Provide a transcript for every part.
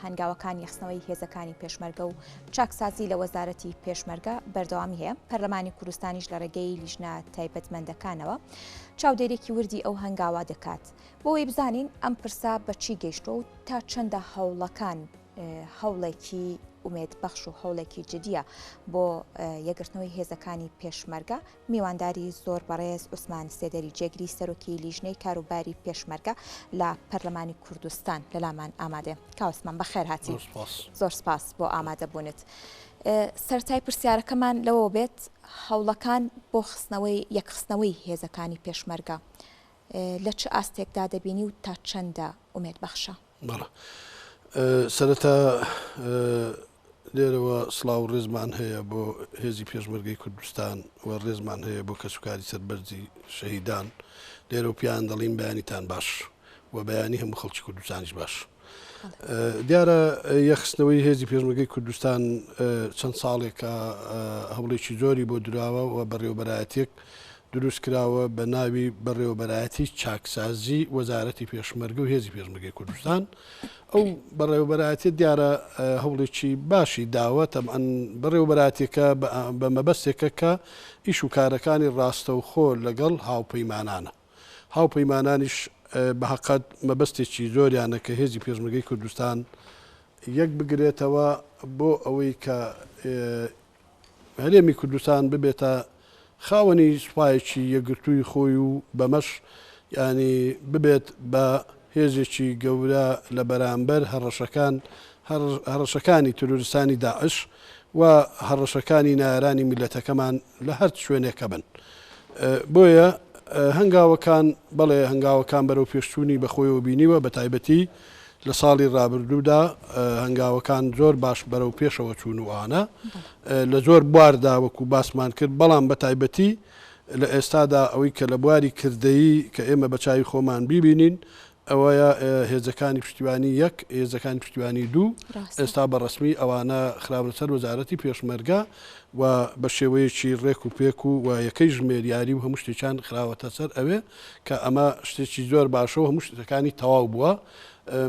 هەنگاوەکانی خستنەوەی هێزەکانی پێشمەرگە و چاکسازی لە وەزارەتی پێشمەرگە بەردەوامی هەیە، پەرلەمانی کوردستانیش لە ڕێگەی لیژنە تایبەتمەندەکانەوە چاودێریی وردی ئەو هەنگاوە دەکات. بۆ ئەوەی بزانین ئەم پرسە بە چی گەیشتووە و تا چەندە هەوڵەکان هەوڵێکی ئومێدبەخش و هەوڵێکی جدییە بۆ یەکگرتنەوەی هێزەکانی پێشمەرگە، میوانداری زۆر بەڕێز عوسمان سێدەری جێگری سەرۆکی لیژنەی کاروباری پێشمەرگە لە پەرلەمانی کوردستان لەلامان ئامادەیە. کاک عوسمان بەخێر هاتی. زۆر سپاس بۆ ئامادەبوونت. سەرەتای پرسیارەکەمان لەوەوە بێت هەوڵەکان بۆ خستنەوەی یەکخستنەوەی هێزەکانی پێشمەرگە لە چ ئاستێکدا دەبینی و تا چەندە ئومێدبەخشە؟ بەڵێ سەرەتا لێرەوە سڵاو و ڕێزمان هەیە بۆ هێزی پێشمەرگەی کوردستان و ڕێزمان هەیە بۆ کەسوکاری سەربەرزی شەهیدان لێرە و پیان دەڵین بەیانیتان باش و بەیانی هەموو خەڵکی کوردستانیش باش. دیارە یەخستنەوەی هێزی پێشمەرگەی کوردستان چەند ساڵێکە هەوڵێکی زۆری بۆ دراوە و بەڕێوەبەرایەتێک دروست کراوە بە ناوی بەڕێوەبەرایەتی چاکسازی وەزارەتی پێشمەرگە و هێزی پێشمەرگەی کوردستان ئەو بەڕێوەبەرایەتیە دیارە هەوڵێکی باشی داوە تەبعەن بەڕێوەبەرایەتیەکە بە مەبەستێکە کە ئیش و کارەکانی ڕاستەوخۆ لەگەڵ هاوپەیمانانە هاوپەیمانانیش بە هەقەت مەبەستێکی زۆریانە کە هێزی پێشمەرگەی کوردستان یەک بگرێتەوە بۆ ئەوەی کە هەرێمی کوردستان ببێتە خاوەنی سوپایەکی یەکگرتووی خۆی و بەمەش یانی ببێت بە هێزێکی گەورە لە بەرامبەر هەڕەشەکان هەڕەشەکانی تیرۆریستانی داعش و هەڕەشەکانی نەیارانی میللەتەکەمان لە هەر شوێنێکە بن. بۆیە هەنگاوەکان بەڵێ هەنگاوەکان بەرەو پێشچوونی بەخۆیەوە بینیوە بەتایبەتی لە ساڵی ڕابردوودا هەنگاوەکان زۆر باش بەرەو پێشەوە چوون و ئانە لە زۆر بواردا وەکو باسمان کرد بەڵام بەتایبەتی لە ئێستادا ئەوەی کە لە بواری کردەیی کە ئێمە بە چاوی خۆمان بیبینین ئەوەیە هێزەکانی پشتیوانی یەک، هێزەکانی پشتیوانی دوو، ئێستا بە ڕەسمی ئەوانە خراونە سەر وەزارەتی پێشمەرگە و بە شێوەیەکی ڕێک و پێک و و یەکەی ژمێریاری و هەموو شتێکیان خراوەتە سەر ئەوێ کە ئەمە شتێکی زۆر باشە و هەموو شتەکانی تەواو بووە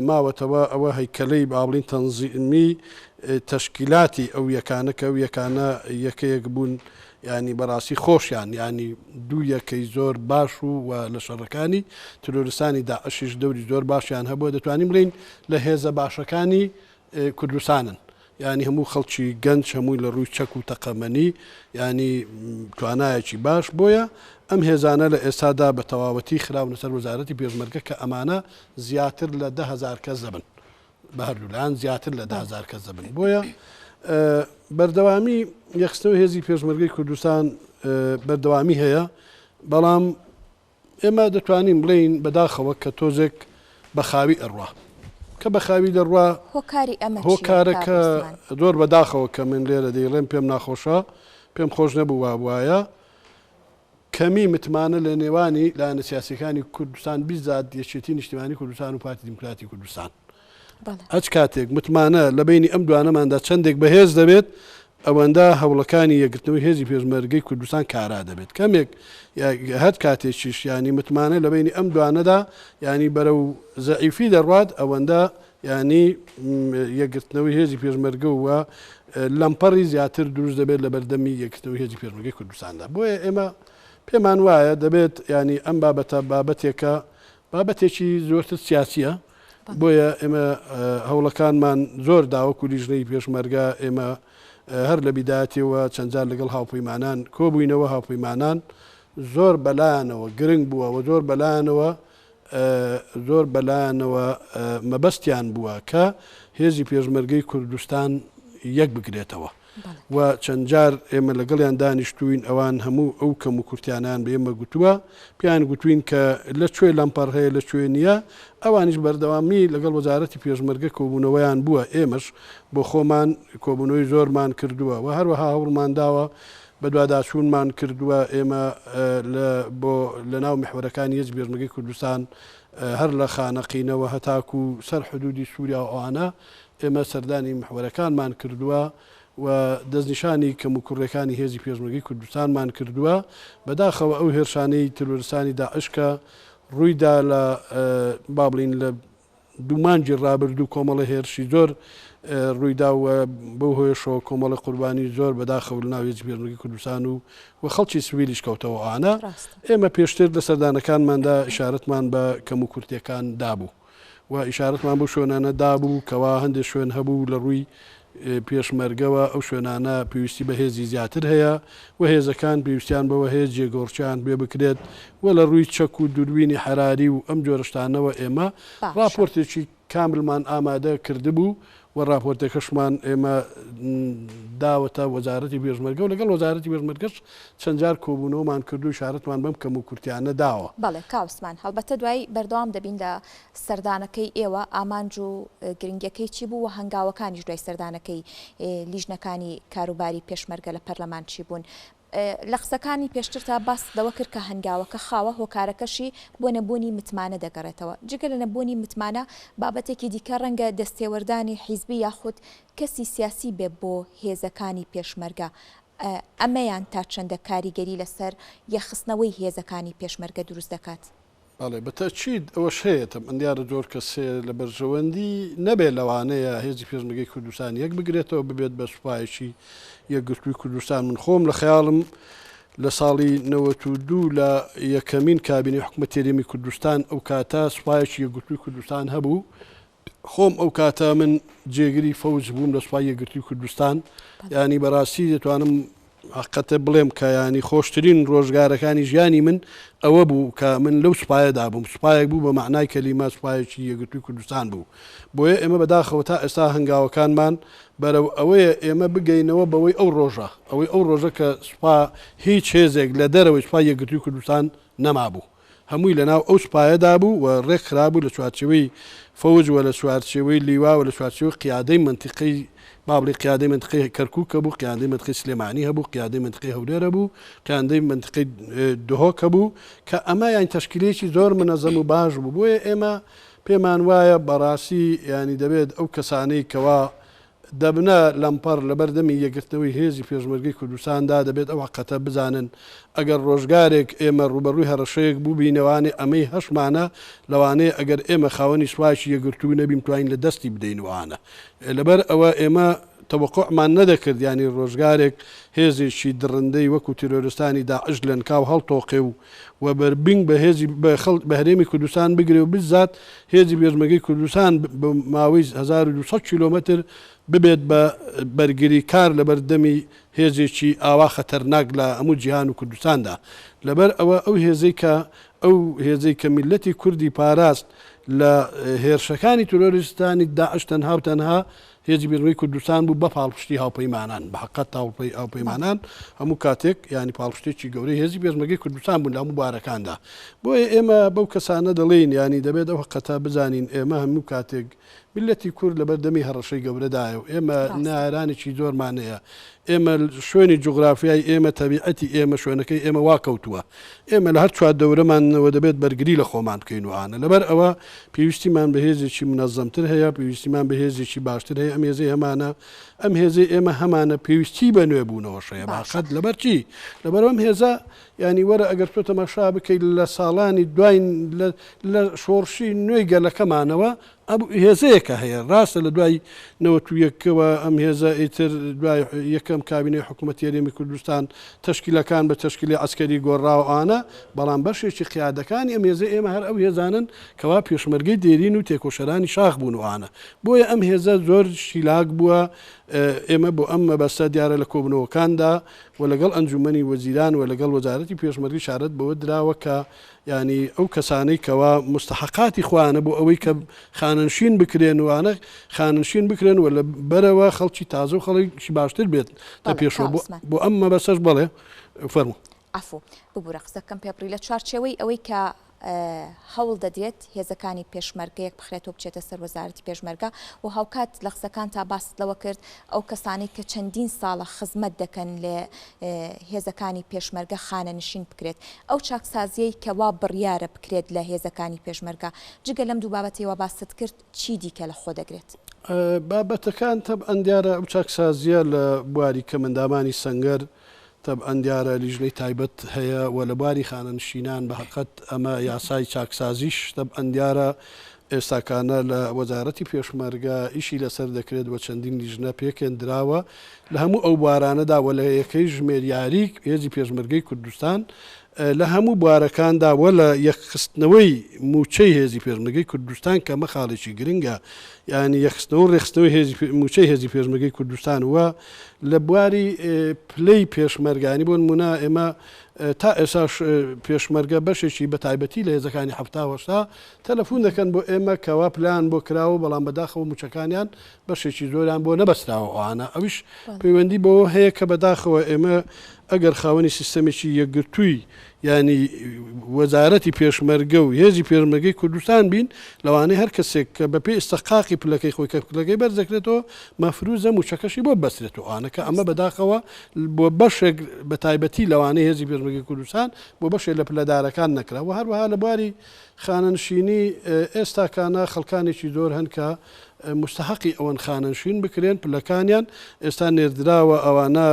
ماوەتەوە ئەوە هەیکەلەی با بڵین تەنزیمی تەشکیلاتی ئەو یەکانە کە ئەو یەکانە یەکەیەک بوون یانی بەڕاستی خۆشیان یانی دوو یەکەی زۆر باش و و لە شەڕەکانی ترۆرستانی داعشیش دەوری زۆر باشیان هەبووە دەتوانین بڵێین لە هێزە باشەکانی کوردستانن یانی هەموو خەڵکی گەنج هەمووی لە ڕووی چەک و تەقەمەنی یانی توانایەکی باش بۆیە ئەم هێزانە لە ئێستادا بە تەواوەتی خراونە سەر وەزارەتی پێشمەرگە کە ئەمانە زیاتر لە 10هزار کەس دەبن بە هەردوولایان زیاتر لە 10هزار کەس دەبن بۆیە بەردەوامی یەخستنەوە هێزی پێشمەرگەی کوردستان بەردەوامی هەیە بەڵام ئێمە دەتوانین بڵێین بەداخەوە کە تۆزێک بە خاوی ئەڕوا کە بە خاوی دەڕوا هۆکاری ئەمە هۆکارەکە زۆر بەداخەوە کە من لێرە دەیڵێم پێم ناخۆشە پێم خۆش نەبوو وابواە کەمی متمانە لە نێوانی لایەنە سیاسیەکانی کوردستان بیزات یەکێتی نیشتیمانی کوردستان و پارتی دیموکراتی کوردستان. هەچ کاتێک متمانە لە بەینی ئەم دوانەماندا چەندێک بەهێز دەبێت ئەوەندە هەوڵەکانی یەکگرتنەوەی هێزی پێشمەرگەی کوردستان کارا دەبێت. کەمێک هەر کاتێکیش یانی متمانە لە بەینی ئەم دوانەدا یانی بەرەو زەعیفی دەڕوات ئەوەندە یانی یەکگرتنەوەی هێزی پێشمەرگە و لەمپەڕی زیاتر دروست دەبێت لە بەردەمی یەکگرتنەوەی هێزی پێشمەرگەی کوردستاندا. بۆیە ئێمە پێمان وایە دەبێت یانی ئەم بابەتە بابەتێکە بابەتێکی زۆرتر سیاسیە بۆیە ئێمە هەوڵەکانمان زۆر داوەکو لیژنەی پێشمەرگە ئێمە هەر لە بیدایەتەوە چەند جار لەگەڵ هاوپەیمانان کۆبووینەوە هاوپەیمانان زۆر بەلایانەوە گرنگ بووە و زۆر بەلایانەوە زۆر بەلایانەوە مەبەستیان بووە کە هێزی پێشمەرگەی کوردستان یەک بگرێتەوە و چەند جار ئێمە لەگەڵیان دانیشتووین ئەوان هەموو ئەو کەم و کورتیانیان بە ئێمە گوتووە پێیان گوتوین کە لە کوێ لەمپەڕ هەیە لە کوێ نییە ئەوانیش بەردەوامی لەگەڵ وەزارەتی پێشمەرگە کۆبوونەوەیان بووە ئێمەش بۆ خۆمان کۆبوونەوەی زۆرمان کردووە و هەروەها هەوڵمان داوە بەدواداچوونمان کردووە، ئێمە لە بۆ لە ناو میحوەرەکانی هێزی پێشمەرگەی کوردستان هەر لە خانەقینەوە هەتاکوو سەر حدوودی سووریا و ئەوانە ئێمە سەردانی میحوەرەکانمان کردووە و دەستنیشانی کەموکوڕیەکانی هێزی پێشمەرگەی کوردستانمان کردووە. بەداخەوە ئەو هێرشانەی تیرۆریستانی داعش کە ڕووی دا لە با بڵێین لە. دوو مانگی ڕابردوو کۆمەڵە هێرشی زۆر ڕوویدا و بەو هۆیەشەوە کۆمەڵە قوربانی زۆر بەداخەوە لەناو هێزی پێشمەرگەی کوردستان و و خەڵکی سڤیلیش کەوتەوە ئەوانە. ئێمە پێشتر لە سەردانەکانماندا ئیشارەتمان بە کەموکورتییەکان دابوو و ئیشارەتمان بەو شوێنانە دابوو کەوا هەندێک شوێن هەبوو لە ڕووی پێشمەرگەوە ئەو شوێنانە پێویستی بە هێزی زیاتر هەیە و هێزەکان پێویستیان بەوە هەیە جێگۆڕکێیان پێ بکرێت و لە ڕووی چەک و دووربینی حەراری و ئەم جۆرە شتانەوە ئێمە ڕاپۆرتێکی کاملمان ئامادە کردبوو و ڕاپۆرتەکەشمان ئێمە داوەتە وەزارەتی پێشمەرگە و لەگەڵ وەزارەتی پێشمەرگەش چەند جار کۆبوونەوەمان کردو ئیشارەتمان بەم کەموکورتیانە داوە. بەڵێ کاک عوسمان، هەڵبەتە دوایی بەردەوام دەبین لە سەردانەکەی ئێوە، ئامانج و گرنگیەکەی چی بوو و هەنگاوەکانیش دوای سەردانەکەی لیژنەکانی کاروباری پێشمەرگە لە پەرلەمان چی بوون؟ لە قسەکانی پێشترتا باست لەوە کرد کە هەنگاوەکە خاوە، هۆکارەکەشی بۆ نەبوونی متمانە دەگەڕێتەوە. جگە لە نەبوونی متمانە، بابەتێکی دیکە ڕەنگە دەستێوەردانی حیزبی یاخود کەسی سیاسی بێ بۆ هێزەکانی پێشمەرگە. ئەمەیان تا چەندە کاریگەری لەسەر یەکخستنەوەی هێزەکانی پێشمەرگە دروست دەکات؟ بەڵێ بە تەئکید ئەوەش هەیە تەبعەن دیارە زۆر کەس هەیە لە بەرژەوەندی نەبێت لەوانەیە هێزی پێشمەرگەی کوردستان یەک بگرێتەوە ببێت بە سوپایەکی یەکگرتووی کوردستان من خۆم لە خەیاڵم لە ساڵی 92 لە یەکەمین کابینەی حکوومەت هەرێمی کوردستان ئەو کاتە سوپایەکی یەکگرتووی کوردستان هەبوو خۆم ئەو کاتە من جێگری فەوج بووم لە سوپای یەکگرتووی کوردستان ینی بەڕاستی دەتوانم حقەتە بڵێم کە ینی خۆشترین ڕۆژگارەکانی ژیانی من ئەوە بوو کە من لەو سوپایەدا بووم سوپایەک بوو بە معنای کەلیمە سوپایەکی یەکگرتووی کوردستان بوو بۆیە ئێمە بەداخەوە تا ئێستا هەنگاوەکانمان بەرەو ئەوەیە ئێمە بگەینەوە بەوەی ئەو ڕۆژە ئەوەی ئەو ڕۆژە کە سوپا هیچ هێزێک لە دەرەوەی سوپای یەکگرتووی کوردستان نەمابوو. هەمووی لەناو ئەو سوپایەدا بوو و ڕێک خرابوو لە چوارچێوەی فەوج و لە چوارچێوەی لیوا و لە چوارچێوەی قیادەی مەنتیقەی با بڵێی قیادەی مەنتیقەی کەرکووک هەبوو، قیادەی مەنتیقەی سلێمانی هەبوو، قیادەی مەنتیقەی هەولێر هەبوو، قیادەی مەنتیقەی دهۆک هەبوو کە ئەمە یانی تەشکیلەیەکی زۆر مونەزەم و باش بوو. بۆیە ئێمە پێمان وایە بەڕاستی یانی دەبێت ئەو کەسانەی کەوا دەبنە لەمپەڕ لەبەر دەمی یەکگرتنەوەی هێزی پێشمەرگەی کوردستاندا، دەبێت ئەو هەقەتە بزانن ئەگەر ڕۆژگارێک ئێمە ڕووبەڕووی هەڕەشەیەک بووبینەوانێ ئەمەی هەشمانە لەوانەیە ئەگەر ئێمە خاوەنی سوپایەکی یەکگرتوو نەبین توانین لە دەستی بدەین وانە لەبەر ئەوە ئێمە تەوەقوعمان نەدەکرد یانی ڕۆژگارێک هێزێکی دڕندەی وەکو تیرۆرستانی داعش لەنکاو هەڵتۆقێ و و بەربینگ بە هێزی بە خەڵک بە هەرێمی کوردستان بگرێ و بزات هێزی پێشمەرگەی کوردستان بە ماوەی 1200 کیلۆمەتر ببێت بە بەرگریکار لەبەر دەمی هێزێکی ئاوا خەتەرناک لە هەموو جیهان و کوردستاندا. لەبەر ئەوە ئەو هێزەی کە ئەو هێزەی کە میللەتی کوردی پاراست لە هێرشەکانی ترۆریستانی داعش تەنها و تەنها هێزی پێشمەرگەی کوردستان بوو بە پاڵپشتی هاوپەیمانان، بە حەقەت هاوپەیمانان هەموو کاتێک یانی پاڵپشتێکی گەورەی هێزی پێشمەرگەی کوردستان بوون لە هەموو بوارەکاندا. بۆیە ئێمە بەو کەسانە دەڵێین یانی دەبێت ئەو حەقەتە بزانین ئێمە هەموو کاتێک میللەتی کورد لەبەر دەمی هەڕەشەی گەورەدایە و ئێمە نەیارانێکی زۆرمان هەیە. ئێمە شوێنی جوغرافیای ئێمە، تەبیعەتی ئێمە، شوێنەکەی ئێمە وا کەوتووە. ئێمە لە هەر چوار دەورەمانەوە دەبێت بەرگری لە خۆمان بکەین و ئانە. لەبەر ئەوە پێویستیمان بە هێزێکی مونەزەمتر هەیە، پێویستیمان بە هێزێکی باشتر هەیە، ئەم هێزەی هەمانە، ئەم هێزەی ئێمە هەمانە پێویستی بە نوێبوونەوەش هەیە. باشە. لەبەر چی؟ لەبەر ئەم هێزە یانی وەرە ئەگەر تۆ تەماشا بکەیت لە ساڵانی دوای لە شۆڕشی نوێی گەلەکەمانەوە ئەم هێزەیەکە هەیە ڕاستە لە دوای 91ەوە ئەم هێزە ئیتر دوای یەکەم کابینەی حکوومەتی هەرێمی کوردستان تەشکیلەکان بە تەشکیلی عەسکەری گۆڕاوە ئەوانە بەڵام بەشێکی قیادەکانی ئەم هێزە ئێمە هەر ئەو هێزانن کەوا پێشمەرگەی دێرین و تێکۆشەرانی شاخ بوون و ئەوانە بۆیە ئەم هێزە زۆر شیلاک بووە ئێمە بۆ ئەم مەبەستە دیارە لە کۆبوونەوەکاندا و لەگەڵ ئەنجومەنی وەزیران و لەگەڵ وەزارەتی پێشمەرگە ئیشارەت بەوە دراوە کە یانی ئەو کەسانەی کەوا موستەحەقاتی خۆیانە بۆ ئەوەی کە خانەنشین بکرێن و ئانە خانەنشین بکرێن و لە بەرەوە خەڵکی تازە و خەڵکی باشتر بێت لە پێشەوە بۆ ئەم مەبەستەش بەڵێ فەرموو. عەفو ببورە قسەکەم پێ بڕی لە چوارچێوەی ئەوەی کە هەوڵ دەدرێت هێزەکانی پێشمەرگە یەک بخرێتەوە بچێتە سەر وەزارەتی پێشمەرگە و هاوکات لە قسەکانتا باست لەوە کرد ئەو کەسانەی کە چەندین ساڵە خزمەت دەکەن لە هێزەکانی پێشمەرگە خانەنشین بکرێت ئەو چاکسازیەی کە وا بڕیارە بکرێت لە هێزەکانی پێشمەرگە جگە لەم دوو بابەتەی وا باست کرد چی دیکە لە خۆ دەگرێت؟ بابەتەکان تەبعەن دیارە ئەو چاکسازیە لە بواری کەمئەندامانی سەنگەر تەبعەن دیارە لیژنەی تایبەت هەیە و لە بواری خانەنشینان بە هەقەت ئەمە یاسای چاکسازیش تەبعەن دیارە. ئێستاکانە لە وەزارەتی پێشمەرگە ئیشی لەسەر دەکرێت و چەندین لیژنە پێکهێندراوە لە هەموو ئەو بوارانەدا و لە یەکەی ژمێریاری هێزی پێشمەرگەی کوردستان لە هەموو بوارەکاندا و لە یەکخستنەوەی مووچەی هێزی پێشمەرگەی کوردستان کە ئەمە خاڵێکی گرنگە یانی یەکخستنەوە و ڕێکخستنەوەی هێزی مووچەی هێزی پێشمەرگەی کوردستان و لە بواری پلەی پێشمەرگانی بۆ نموونە ئێمە تا ئێساش پێشمەرگە بەشێکی بە تایبەتی لە هێزەکانی 70 هەشتا تەلەفون دەکەن بۆ ئێمە کەوا پلان بۆ کراوە بەڵام بەداخەوە مووچەکانیان بەشێکی زۆریان بۆ نەبەستراوە ئەوانە ئەویش پەیوەندی بەوە هەیە کە بەداخەوە ئێمە ئەگەر خاوەنی سیستەمێکی یەکگرتووی یانی وەزارەتی پێشمەرگە و هێزی پێشمەرگەی کوردستان بین لەوانەیە هەر کەسێک کە بەپێی ئیستحقاقی پلەکەی خۆی کە پلەکەی بەرز دەکرێتەوە مەفروزە مووچەکەشی بۆ ببەسترێتەوە ئەوانە کە ئەمە بەداخەوە بۆ بەشێک بە تایبەتی لەوانەیە هێزی پێشمەرگەی کوردستان بۆ بەشێک لە پلەدارەکان نەکرا و هەروەها لە بواری خانەنشینی ئێستاکانە خەڵکانێکی زۆر هەن کە موستەهەقی ئەوەن خانەنشین بکرێن، پلەکانیان ئێستا نێردراوە، ئەوانە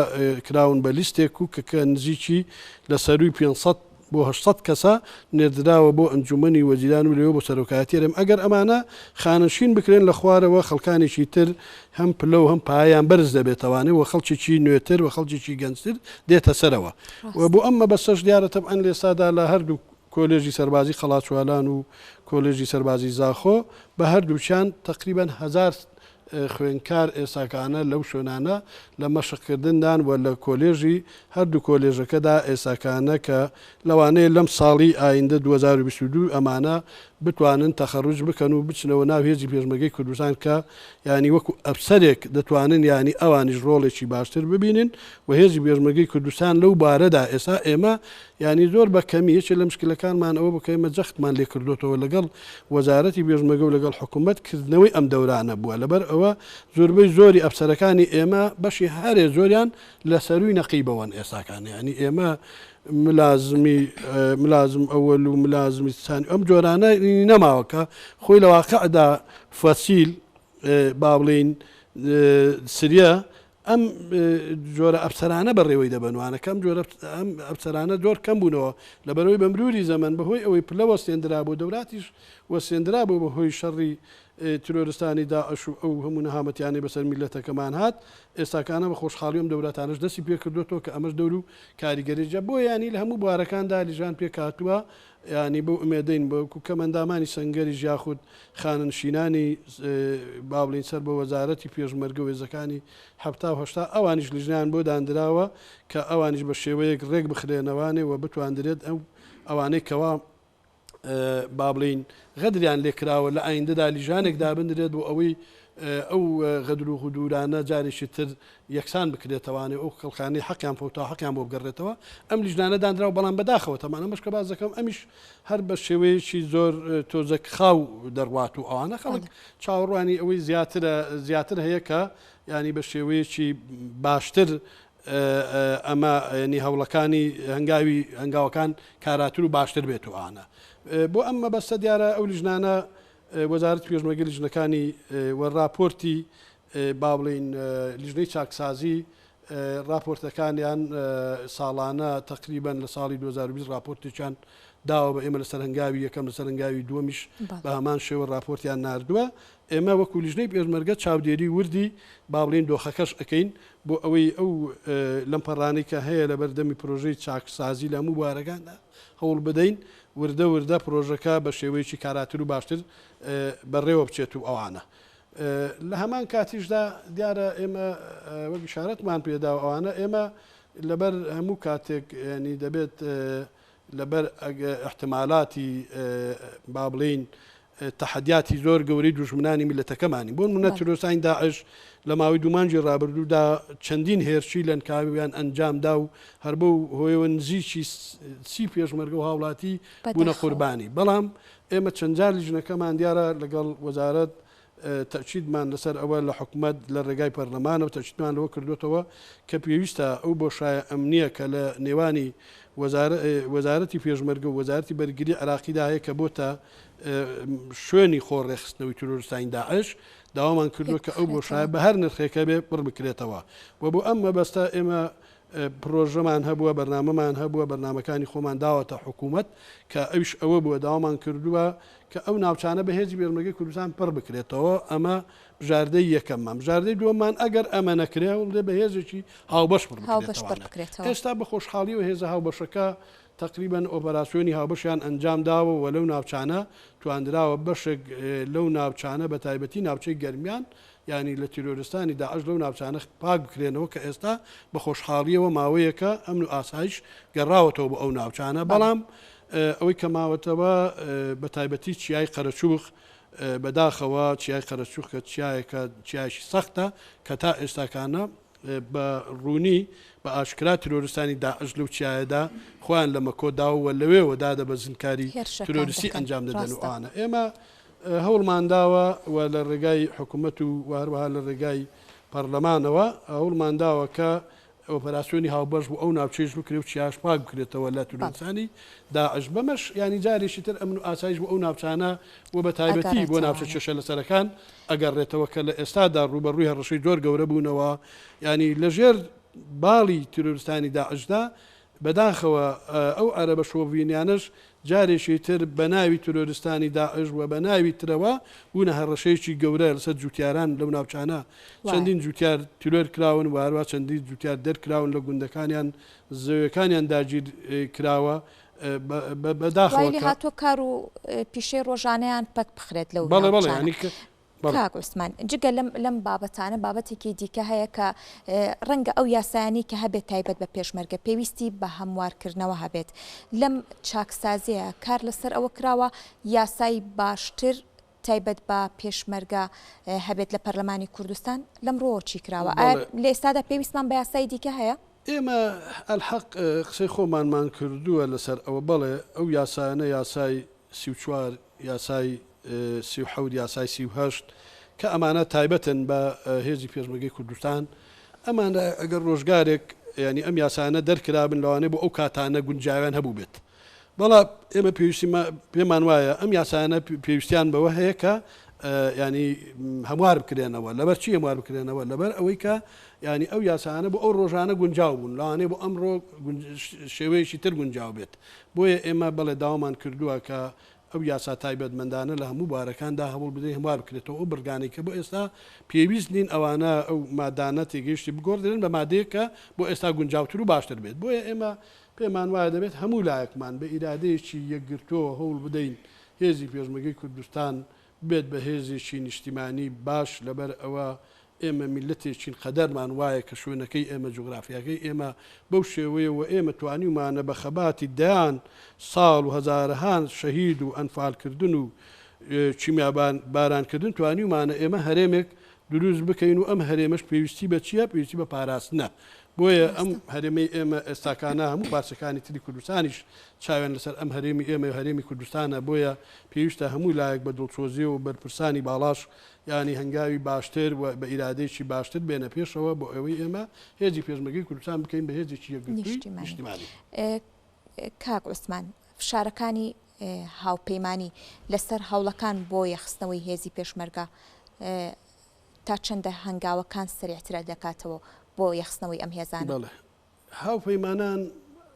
کراون بە لیستێک و کە کە نزیکی لە سەرووی 500 بۆ 800 کەسە نێردراوە بۆ ئەنجوومەنی وەزیران و لەوێ بۆ سەرۆکایەتی هەرێم، ئەگەر ئەمانە خانەنشین بکرێن لە خوارەوە خەڵکانێکی تر هەم پلە و هەم پایەیان بەرز دەبێتەوانێ و خەڵکێکی نوێتر و خەڵکێکی گەنجتر دێتە سەرەوە و بۆ ئەم مەبەستەش دیارە تەبعەن لە ئێستادا لە هەردوو کۆلێژی سەربازی قەڵاچوالان و کۆلێژی سەربازی زاخۆ بە هەردووکیان تەقریبەن هەزار خوێندکار ئێستاکانە لەو شوێنانە لە مەشقکردندان و لە کۆلێژی هەردوو کۆلێژەکەدا ئێستاکانە کە لەوانەیە لەم ساڵی ئایندە 2022 ئەمانە بتوانن تەخەروج بکەن و بچنەوە ناو هێزی پێشمەرگەی کوردستان کە یانی وەکو ئەفسەرێک دەتوانن یانی ئەوانیش ڕۆڵێکی باشتر ببینن و هێزی پێشمەرگەی کوردستان لەو بارەدا ئێستا ئێمە یانی زۆر بە کەمی، یەکێ لە مشکلەکانمان ئەوە بوو کە ئێمە جەختمان لێ کردۆتەوە لەگەڵ وەزارەتی پێشمەرگە و لەگەڵ حکوومەت کردنەوەی ئەم دەورانە بووە، لەبەر ئەوە زۆربەی زۆری ئەفسەرەکانی ئێمە بەشی هەرێ زۆریان لە سەرووی نەقیبەوەن ئێستاکان، یانی ئێمە ملازمی ملازم ئەوەل و ملازمی سانی ئەم جۆرانە نەماوە کە خۆی لە واقعدا فەسیل با بڵێین سریە ئەم جۆرە ئەفسەرانە بەڕێوەی دەبەن وانە کە ئەم جۆرە ئەم ئەفسەرانە زۆر کەم بوونەوە لەبەرەوەی بە مروری زەمەن بەهۆی ئەوەی پلە وەستێندرابوو دەوراتیش وەستێندرابوو بەهۆی شەڕی ترۆرستانی داعش و ئەو هەموو نەهامەتیانەی بەسەر میللەتەکەمان هات ئێستاکانە بە خۆشحاڵی ئەم دەوراتانەش دەستی پێکردووەتەوە کە ئەمەش دەور و کاریگەری جا بۆ یانی لە هەموو بوارەکاندا لیژان پێکهاتووە یانی بەو ئومێدەین وەکو کەمئەندامانی سەنگەریش یاخود خانەنشینانی با بڵێین سەر بە وەزارەتی پێشمەرگە و هێزەکانی 70 و 80 ئەوانیش لیژنەیان بۆ داندراوە کە ئەوانیش بە شێوەیەک ڕێک بخرێنەوانێ و بتواندرێت ئەو ئەوانەی کەوا با بڵێین غەدریان لێکراوە لە ئایندەدا لیژانێک دابندرێت بۆ ئەوەی ئەو غەدر و غدورانە جارێکی تر یەکسان بکرێتەوانێ ئەو خەڵکانەی حەقیان فەوتا حەقیان بۆ بگەڕێتەوە ئەم لیژنانە دانراوە بەڵام بەداخەوە تەمان ئەمەش کە باس دەکەم ئەمیش هەر بە شێوەیەکی زۆر تۆزەک خاو دەڕوات و ئەوانە خەڵک چاوەڕوانی ئەوەی زیاترە زیاتر هەیە کە ینی بە شێوەیەکی باشتر ئەمە ینی هەوڵەکانی هەنگاوی هەنگاوەکان کاراتر و باشتر بێت و ئانە بۆ ئەم مەبەستە دیارە ئەو لیژنانە وەزارەتی پێشمەرگە لیژنەکانی و راپۆرتی با بڵێین لیژنەی چاکسازی راپۆرتەکانیان ساڵانە تەقریبەن لە ساڵی 2020 راپۆرتێکیان داوە بە ئێمە لەسەر هەنگاوی یەکەم لەسەر هەنگاوی دووەمیش بە هەمان شێوە راپۆرتیان ناردووە ئێمە وەکو لیژنەی پێشمەرگە چاودێری وردی با بڵێین دۆخەکەش ئەکەین بۆ ئەوەی ئەو لەمپەڕانەی کە هەیە لە بەردەمی پرۆژەی چاکسازی لە هەموو بوارەکاندا هەوڵ بدەین وردە وردە پرۆژەکە بە شێوەیەکی کاراتر و باشتر بەڕێوە بچێت و ئەوانە. لە هەمان کاتیشدا دیارە ئێمە وەک ئیشارەتمان پێدا و ئەوانە ئێمە لەبەر هەموو کاتێک ینی دەبێت لەبەر احتمالاتی با بڵێین تەحەدیاتی زۆر گەورەی دوژمنانی میللەتەکەمانین. بۆ نموونە تیرۆرستانی داعش لە ماوەی دوو مانگی ڕابردوودا چەندین هێرشی لەنکاویان ئەنجام دا و هەر بەو هۆیەوە نزیکی 30 پێشمەرگە و هاوڵاتی بوونە قوربانی. بەڵام ئێمە چەند جار لیژنەکەمان دیارە لەگەڵ وەزارەت تەئکیدمان لەسەر ئەوە لە حکومەت لە ڕێگای پەرلەمانەوە تەئکیدمان لەوە کردووەتەوە کە پێویستە ئەو بۆشایە ئەمنییە کە لە نێوانی وەزارەتی پێشمەرگە و وەزارەتی بەرگری عێراقیدا هەیە کە بۆتە شوێنی خۆ ڕێکخستنەوەی تیرۆرستانی داعش، داوامان کردووە کە ئەو بۆشایە بە هەر نرخێکە بێ پڕ بکرێتەوە و بۆ ئەم مەبەستە ئێمە. پڕۆژەمان هەبووە، بەرنامەمان هەبووە، بەرنامەکانی خۆمان داوەتە حکوومەت کە ئەویش ئەوە بووە داوامان کردووە کە ئەو ناوچانە بە هێزی پێشمەرگەی کوردستان پڕ بکرێتەوە، ئەمە بژاردەی یەکەممان. بژاردەی دووەممان ئەگەر ئەمە نەکرێ هەوڵ بدرێت بە هێزێکی هاوبەش پڕ بکرێتەوانە. ئێستا بە خۆشحاڵیەوە هێزە هاوبەشەکە تەقریبەن ئۆپەراسیۆنی هاوبەشیان ئەنجام داوە و لەو ناوچانە تواندراوە بەشێک لەو ناوچانە بە تایبەتی ناوچەی گەرمیان یانی لە تیرۆرستانی داعش لەو ناوچانە پاک بکرێنەوە کە ئێستا بە خۆشحاڵیەوە ماوەیەکە ئەمن و ئاسایش گەڕاوەتەوە بۆ ئەو ناوچانە بەڵام ئەوەی کە ماوەتەوە بە تایبەتی چیای قەرەچوغ بەداخەوە چیای قەرەچوغ کە چیایەکە چیایەکی سەختە کە تا ئێستاکانە بە ڕوونی بە ئاشکرا ترۆرستانی داعش لەو چیایەدا خۆیان لە مەکۆ داوە و لەوێوە دادەبەزن کاری ترۆریستی ئەنجام دەدەن و ئەوانە ئێمە هەوڵمان داوە و لە ڕێگای حکوومەت و و هەروەها لە ڕێگای پەرلەمانەوە هەوڵمان داوە کە ئۆپەراسیۆنی هاوبەش بۆ ئەو ناوچەیش بکرێ و چیاش پاک بکرێتەوە لە ترۆریستانی داعش بەمەش یانی جارێکی تر ئەمن و ئاسایش بۆ ئەو ناوچانە و بە تایبەتی بۆ ناوچە کێشە لەسەرەکان ئەگەڕێتەوە کە لە ئێستادا ڕووبەڕووی هەڕەشەی زۆر گەورە بوونەوە یانی لەژێر باڵی تیرۆرستانی داعشدا بەداخەوە ئەو عەرەبە شۆڤینیانەش جارێکی تر بە ناوی تیرۆرستانی داعش و بە ناوی ترەوە بوونە هەڕەشەیەکی گەورە لەسەر جوتیاران لەو ناوچانە چەندین جوتیار تیرۆر کراون و هەروا چەندین جوتیار دەرکراون لە گوندەکانیان زەویەکانیان داگیر کراوە بەداخەوە وای لێهاتووە کار و پیشەی ڕۆژانەیان پەک بخرێت لەو ناوچانە. کاک عوسمان جگە لەم لەم بابەتانە بابەتێکی دیکە هەیە کە ڕەنگە ئەو یاسایانەی کە هەبێت تایبەت بە پێشمەرگە پێویستی بە هەموارکردنەوە هەبێت لەم چاکسازیە کار لەسەر ئەوە کراوە یاسای باشتر تایبەت بە پێشمەرگە هەبێت لە پەرلەمانی کوردستان لەم ڕووەوە چی کراوە ئایا لە ئێستادا پێویستمان بە یاسای دیکە هەیە؟ ئێمە ئەلحەق قسەی خۆمانمان کردووە لەسەر ئەوە، بەڵێ ئەو یاسایانە یاسای 34، یاسای 37، یاسای 38 کە ئەمانە تایبەتن بە هێزی پێشمەرگەی کوردستان، ئەمانە ئەگەر ڕۆژگارێک یانی ئەم یاسایانە دەرکرابن لەوانەیە بۆ ئەو کاتانە گونجاویان هەبووبێت، بەڵام ئێمە پێویستی پێمان وایە ئەم یاسایانە پێویستیان بەوە هەیە کە ینی هەموار بکرێنەوە لەبەر چی هەموار بکرێنەوە لەبەر ئەوەی کە ینی ئەو یاسانە بۆ ئەو ڕۆژانە گونجاو بوون لەوانەیە بۆ ئەمڕۆ شێوەیەکی تر گونجاو بێت بۆیە ئێمە بەڵێ داوامان کردووە کە ئەو یاسا تایبەتمەندانە لە هەموو بوارەکاندا هەوڵ بدەین هەموار بکرێتەوە ئەو بڕگانەی کە بۆ ئێستا پێویست نین ئەوانە ئەو مادانە تێگەیشتی بگۆڕدرێن بە مادەیەک کە بۆ ئێستا گونجاوتر و باشتر بێت بۆیە ئێمە پێمان وایە دەبێت هەموو لایەکمان بە ئیرادەیەکی یەکگرتووەوە هەوڵ بدەین هێزی پێشمەرگەی کوردستان ببێت بە هێزێکی نیشتیمانی باش، لەبەر ئەوە ئێمە میللەتێکین قەدەرمان وایە کە شوێنەکەی ئێمە جوگرافیاکەی ئێمە بەو شێوەیە و ئێمە توانیومانە بە خەباتی دەیان ساڵ و هەزارەهان شەهید و ئەنفالکردن و کیمیابارانکردن توانیومانە ئێمە هەرێمێک دروست بکەین و ئەم هەرێمەش پێویستی بە چییە؟ پێویستی بە پاراستنە. بۆیە ئەم هەرێمەی ئێمە ئێستاکانە هەموو پارچەکانی تری کوردستانیش چاویان لەسەر ئەم هەرێمی ئێمە و هەرێمی کوردستانە، بۆیە پێویستە هەموو لایەک بە دڵسۆزیەوە و بەرپرسانی باڵاش یانی هەنگاوی باشتر و بە ئیرادەیەکی باشتر بێنە پێشەوە بۆ ئەوەی ئێمە هێزی پێشمەرگەی کوردستان بکەین بە هێزێکی یەکگرتووی نیشتیمانی. کاک عوسمان، فشارەکانی هاوپەیمانی لەسەر هەوڵەکان بۆ یەکخستنەوەی هێزی پێشمەرگە تا چەندە هەنگاوەکان سەریعترە دەکاتەوە بۆ یەکخستنەوەی ئەم هێزانە؟ بەڵێ هاوپەیمانان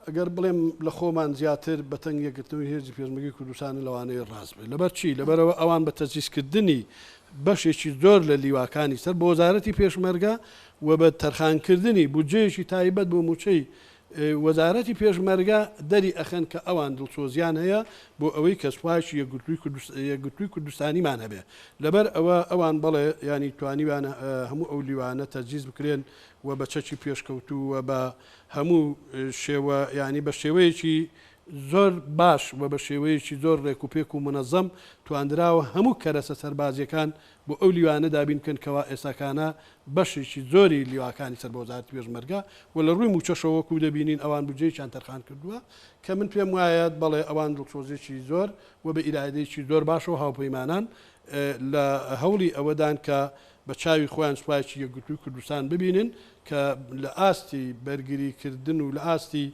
ئەگەر بڵێم لە خۆمان زیاتر بەتەنگ یەکگرتنەوەی هێزی پێشمەرگەی کوردستانن لەوانەیە ڕاست بێت لەبەر چی لەبەرئەوە ئەوان بە تەجهیزکردنی بەشێکی زۆر لە لیواکانی سەر بە وەزارەتی پێشمەرگە و بە تەرخانکردنی بودجەیەکی تایبەت بۆ مووچەی وەزارەتی پێشمەرگە دەری ئەخەن کە ئەوان دڵسۆزیان هەیە بۆ ئەوەی کە سوپایەکی یەکگرتووی کوردستانیمان هەبێ لەبەر ئەوە ئەوان بەڵێ یانی توانیویانە هەموو ئەو لیوانە تەجهیز بکرێن و بە چەکی پێشکەوتوو و بە هەموو شێوە یانی بە شێوەیەکی زۆر باش و بە شێوەیەکی زۆر ڕێکوپێک و مونەزەم تواندراوە هەموو کەرەسە سەربازیەکان بۆ ئەو لیوانە دابین بکەن کەوا ئێستاکانە بەشێکی زۆری لیواکانی سەر بە وەزارەتی پێشمەرگە و لە ڕووی مووچەشەوە وەکوو دەبینین ئەوان بودجەیەکیان تەرخان کردووە کە من پێم وایە بەڵێ ئەوان دڵسۆزیەکی زۆر و بە ئیرادەیەکی زۆر باشەوە هاوپەیمانان لە هەوڵی ئەوەدان کە بە چاوی خۆیان سوپایەکی یەکگرتووی کوردستان ببینن کە لە ئاستی بەرگری کردن و لە ئاستی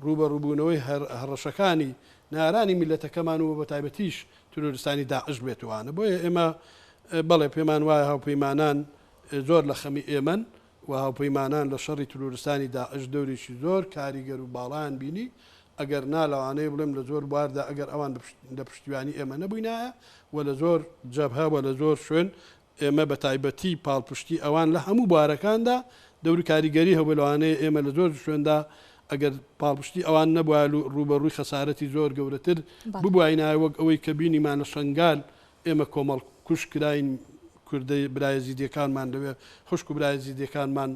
ڕووبەڕووبوونەوەی هەڕەشەکانی نەیارانی میللەتەکەمان و بەتایبەتیش تیرۆریستانی داعش بێتوانە. بۆیە ئێمە بەڵێ پێمان وایە هاوپەیمانان زۆر لە خەمی ئێمەن. و هاوپەیمانان لە شەڕی ترۆرستانی داعش دەورێکی زۆر کاریگەر و باڵایان بینی، ئەگەر نا لەوانەیە بڵێم لە زۆر بواردا ئەگەر ئەوان لە پشتیوانی ئێمە نەبووینایە و لە زۆر جەبهە و لە زۆر شوێن ئێمە بە تایبەتی پاڵپشتی ئەوان لە هەموو بوارەکاندا دەوری کاریگەری هەبوو لەوانەیە ئێمە لە زۆر شوێندا ئەگەر پاڵپشتی ئەوان نەبوایە ڕووبەڕووی خەسارەتی زۆر گەورەتر ببواینایە وەک ئەوەی کە بینیمان لە شەنگال ئێمە کۆمەڵ کوژ کراین کوردە برا یەزیدیەکانمان لەوێ خوشک و برا یەزیدیەکانمان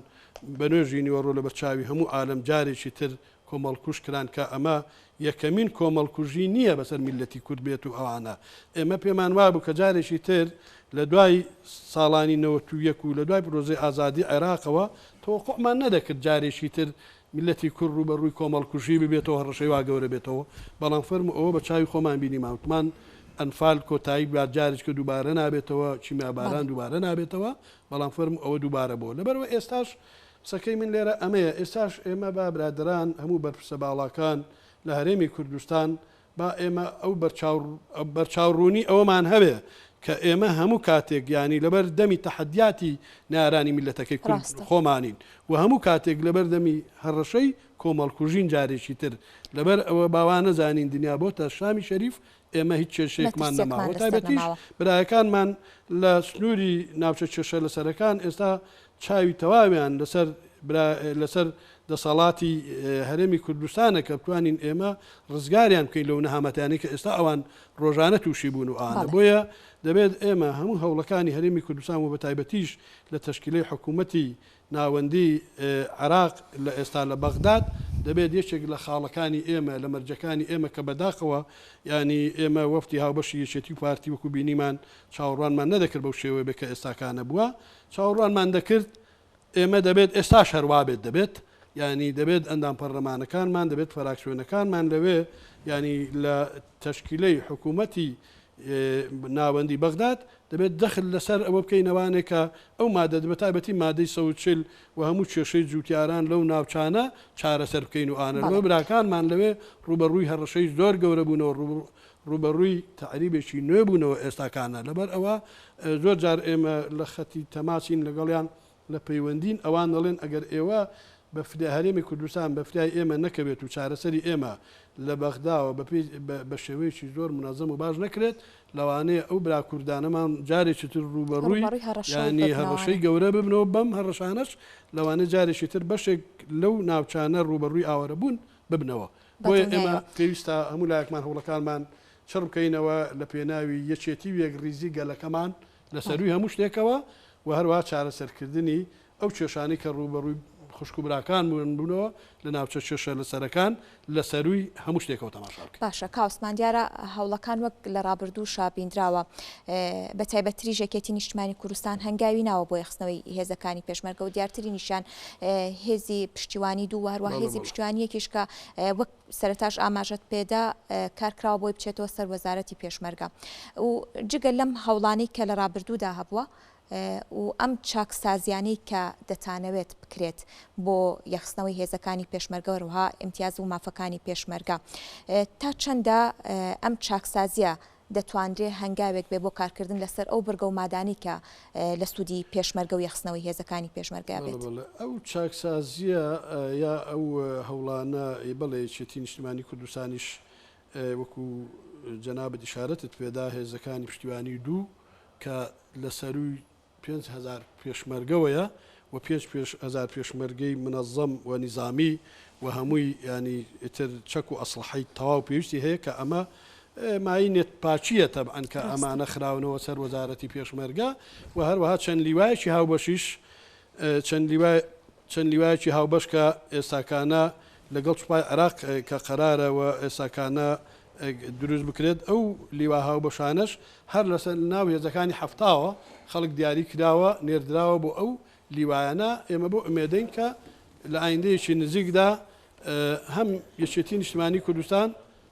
بە نوێژی نیوەڕۆ لەبەر چاوی هەموو عالەم جارێکی تر کۆمەڵکوژ کران کە ئەمە یەکەمین کۆمەڵکوژی نییە بەسەر میللەتی کورد بێت و ئەوانە ئێمە پێمان وابوو کە جارێکی تر لە دوای ساڵانی 91 و لە دوای پرۆژەی ئازادی عێراقەوە تەوەقوعمان نەدەکرد جارێکی تر میللەتی کورد ڕووبەڕووی کۆمەڵکوژی ببێتەوە هەڕەشەی وا گەورە بێتەوە بەڵام فەرموو ئەوە بە چاوی خۆمان بینیمان وتمان ئەنفال کۆتایی بات جارێکە دووبارە نابێتەوە کیمیاباران دووبارە نابێتەوە بەڵام فەرموو ئەوە دووبارە بۆ لەبەرەوە ئێستاش قسەکەی من لێرە ئەمەیە، ئێستاش ئێمە با برادەران، هەموو بەرپرسە باڵاکان لە هەرێمی کوردستان، با ئێمە ئەو بەرچاوڕوونی ئەوەمان هەبێ کە ئێمە هەموو کاتێک یانی لەبەر دەمی تەحەدیاتی نەیارانی میللەتەکەی کورد خۆمانین و هەموو کاتێک لەبەر دەمی هەڕەشەی کۆمەڵکوژین جارێکی تر لەبەر ئەوە با وا نەزانین دنیا بۆتە شامی شەریف ئێمە هیچ کێشەیەکمان نەماوە تایبەتیش برایەکانمان لە سنووری ناوچە کێشە لەسەرەکان ئێستا چاوی تەواویان لەسەر لەسەر دەسەڵاتی هەرێمی کوردستانە کە بتوانین ئێمە ڕزگاریان بکەین لەو نەهامەتیانەی کە ئێستا ئەوان ڕۆژانە تووشی بوون و ئانە بۆیە دەبێت ئێمە هەموو هەوڵەکانی هەرێمی کوردستان و بەتایبەتیش لە تەشکیلەی حکوومەتی ناوەندی عێراق لە ئێستا لە بەغداد دەبێت یەکێک لە خاڵەکانی ئێمە لە مەرجەکانی ئێمە کە بەداخەوە یانی ئێمە وەفدی هاوبەشی یەکێتی و پارتی وەکو بینیمان چاوەڕوانمان نەدەکرد بەو شێوەیە بێت کە ئێستاکانە بووە چاوەڕوانمان دەکرد ئێمە دەبێت ئێستاش هەر وابێت دەبێت یانی دەبێت ئەندام پەرلەمانەکانمان دەبێت فراکسیۆنەکانمان لەوێ یانی لە تەشکیلەی حکوومەتی ناوەندی بەغداد دەبێت دەخل لەسەر ئەوە بکەینەوانێ کە ئەو مادە بە تایبەتی مادەی 140 و هەموو کێشەی جووتیاران لەو ناوچانە چارەسەر بکەین و ئانە لەوە براکانمان لەوێ ڕووبەڕووی هەڕەشەی زۆر گەورە بوونەوە ڕووبەڕووی تەعریبێکی نوێ بوونەوە ئێستاکانە لەبەر ئەوە زۆر جار ئێمە لە خەتی تەماسین لەگەڵیان لە پەیوەندین ئەوان دەڵێن ئەگەر ئێوە بە فریا هەرێمی کوردستان بە فریای ئێمە نەکەوێت و چارەسەری ئێمە لە بەغداوە بە پێی بە شێوەیەکی زۆر مونەزەم و باش نەکرێت لەوانەیە ئەو برا کوردانەمان جارێکی تر ڕووبەڕووی ڕووبەڕووی هەڕەشە و یانی هەڕەشەی ببنەوانێ. گەورە ببنەوە بەم هەڕەشانەش لەوانەیە جارێکی تر بەشێک لەو ناوچانە ڕووبەڕووی ئاوارەبوون ببنەوە بۆیە ئێمە بەدڵنیایەوە. پێویستە هەموو لایەکمان هەوڵەکانمان چڕ بکەینەوە لە پێناوی یەکێتی و یەکڕیزی گەلەکەمان لە سەرووی هەموو شتێکەوە و هەروەها چارەسەرکردنی ئەو کێشانەی کە ڕووبەڕووی خوشک و براکانمان بوونەوە لە ناوچە کێشە لەسەرەکان لە سەرووی هەموو شتێکەوە تەماشا بکەین. باشە کاک عوسمان دیارە هەوڵەکان وەک لە ڕابردووشا بیندراوە بە تایبەتتریش یەکێتی نیشتمانی کوردستان هەنگاوی ناوە بۆ یەکخستنەوەی هێزەکانی پێشمەرگە و دیارترینیشیان هێزی پشتیوانی دوو و هەروەها هێزی پشتیوانی یەکیش کە وەک سەرەتاش ئاماژەت پێدا کارکراوە بۆی بچێتەوە سەر وەزارەتی پێشمەرگە و جگە لەم هەوڵانەی کە لە ڕابردوودا هەبووە و ئەم چاکسازیانەی کە دەتانەوێت بکرێت بۆ یەکخستنەوەی هێزەکانی پێشمەرگە وەروها ئیمتیاز و مافەکانی پێشمەرگە تا چەندە ئەم چاکسازیە دەتوانرێ هەنگاوێک بێ بۆ کارکردن لەسەر ئەو بڕگە و مادانەی کە لە سوودی پێشمەرگە و یەکخستنەوەی هێزەکانی پێشمەرگە بەڵێ بێت؟ بەڵێ ئەو چاکسازییە یا ئەو هەوڵانە بەڵێ یەکێتی نیشتمانی کوردستانیش وەکو جەنابت ئیشارەتت پێدا هێزەکانی پشتیوانی دوو کە لە سەرووی 5000 پێشمەرگەوەیە و 5000 پێشمەرگەی منەزەم و نیزامی و هەمووی یانی ئیتر چەک و ئەسڵەحەی تەواو پێویستی هەیە کە ئەمە مایەی نێت پاکییە تەبعەن کە ئەمانە خراونەوە سەر وەزارەتی پێشمەرگە و هەروەها چەند لیوایەکی هاوبەشیش چەند لیوای چەند لیوایەکی هاوبەش کە ئێستاکانە لەگەڵ سوپای عێراق کە قەرارە و ئێستاکانە دروست بکرێت ئەو لیوا هاوبەشانەش هەر لەسەر ناو هێزەکانی حەفتاوە خەڵک دیاری کراوە نێردراوە بۆ ئەو لیوایانە ئێمە بۆ ئومێدەین کە لە ئایندەیەکی نزیکدا هەم یەکێتی نیشتمانی کوردستان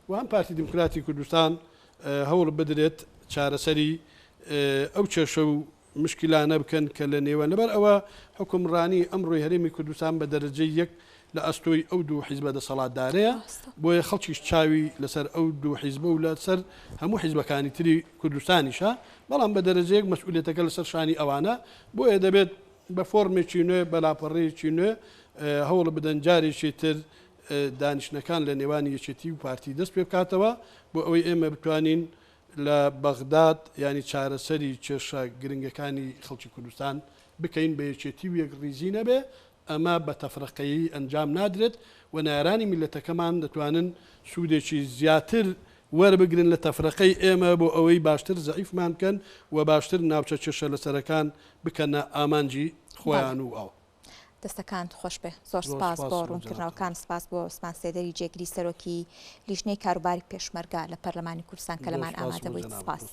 و هەم پارتی دیموکراتی کوردستان هەوڵ بدرێت چارەسەری ئەو کێشە و مشکیلانە بکەن کە لە نێوان لەبەر ئەوە حوکمڕانی ئەمڕۆی هەرێمی کوردستان بە دەرەجەی یەک لە ئەستۆی ئەو دوو حیزبە دەسەڵاتدارەیە بۆیە خەڵکیش چاوی لەسەر ئەو دوو حیزبە و لەسەر هەموو حیزبەکانی تری کوردستانیشە بەڵام بە دەرەجەیەک مەسئولیەتەکە لەسەر شانی ئەوانە بۆیە دەبێت. بە فۆرمێکی نوێ، بە لاپەڕەیەکی نوێ هەوڵ بدەن جارێکی تر دانیشتنەکان لە نێوان یەکێتی و پارتی دەست پێ بکاتەوە بۆ ئەوەی ئێمە بتوانین لە بەغداد یانی چارەسەری کێشە گرنگەکانی خەڵکی کوردستان بکەین بە یەکێتی و یەکڕیزی نەبێ ئەمە بە تەفرەقەیی ئەنجام نادرێت و نەیارانی میللەتەکەمان دەتوانن سوودێکی زیاتر وەربگرن لە تەفرەقەی ئێمە بۆ ئەوەی باشتر زەعیفمان بکەن و باشتر ناوچە کێشە لەسەرەکان بکەنە ئامانجی خۆیان و ئەو. دەستەکانت خۆش بێ. زۆر سپاس بۆ ڕوونکردنەوەکان. سپاس بۆ عوسمان سێدەری جێگری سەرۆکی لیژنەی کاروباری پێشمەرگە لە پەرلەمانی کوردستان کە لەمان ئامادە بوویت. سپاس.